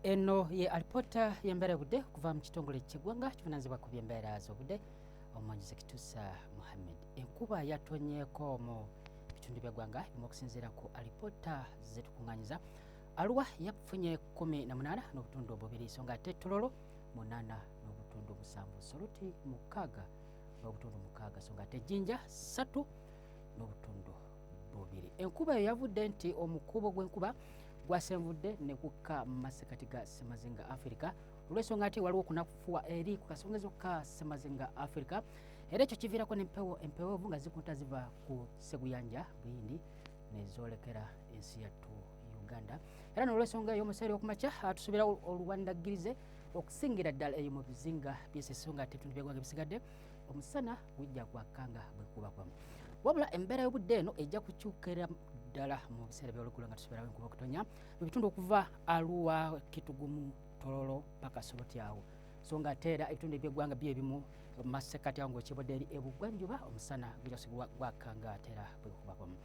Eno ye alipoota y'embeera y'obudde okuva mu kitongole ky'eggwanga kivunaanyizibwa ku by'embeera z'obudde, omwanjuzi Kitusa Muhammed. Enkuba yatonyeeko mu bitundu by'eggwanga ebimu okusinziira ku alipoota zetukuŋŋanyiza. Arua yafunye 18.2, so nga ate Tororo 8.7, Soroti 6.6, so nga ate Jinja 3.2. Enkuba eyo yavudde nti omukubo gw'enkuba gwasenvudde ne gukka mu masekati ga Ssemazinga Africa, olw'ensonga nti waliwo okunafuwa eri ku kasongezo ka Ssemazinga Africa, era ekyo kiviirako n'empewo empeweevu nga zikunta ziva ku Sseguyanja Buyindi nezoolekera ensi yattu Uganda. Era n'olwensonga eyo, omuseera okumakya tusuubira oluwandaggirize okusingira ddala eyo mu bizinga by'ensi, nga ate ebitundu by'eggwanga ebisigadde omusana gujja gwakka nga bwekuba kwamu. Wabula embeera y'obudde eno ejja kukyukira ddala mu biseera by'oluggulo, nga tusuubirawo enkuba okutonya mu bitundu okuva Arua, Kitugumu, Tororo paka Soroti awo, so nga ate era ebitundu ebyeggwanga byo ebimu masekati awo ng'okyebodde eri ebugwanjuba omusana gujja gwakka nga ate era bwekuba kwamu.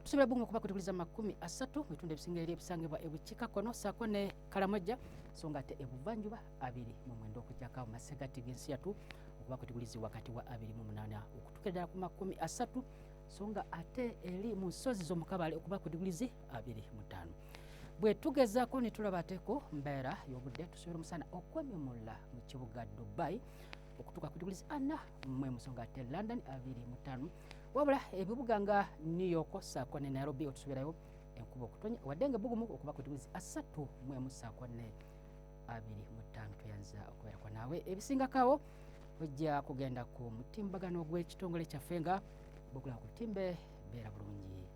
Tusobola bunga okuba kutukuliza 30 mu bitundu ebisinga eri ebisangibwa ebukiikakkono saako ne Kalamojja, so nga ate ebuvanjuba 29, okujjako awo masekati g'ensi yattu okuba kutukulizi wakati wa 28 okutuukira ddala ku 30, so nga ate eri mu nsozi z'omukabale okuba ku digulizi 25. Bwe tugezaako ne tulaba ate ku mbeera y'obudde, tusobola omusana okwemyumula mu kibuga Dubai okutuuka ku digulizi 41, so nga ate London 25. Wabula ebibuga nga New York saako ne Nairobi otusuubirayo enkuba okutonya, wadde nga ebbugumu okuba ku digulizi 31 saako ne 25. Tweyanza okubeerako naawe. Ebisingakawo ojja kugenda ku mutimbagano gw'ekitongole kyaffe nga bwokulaba ku lutimbe. Beera bulungi.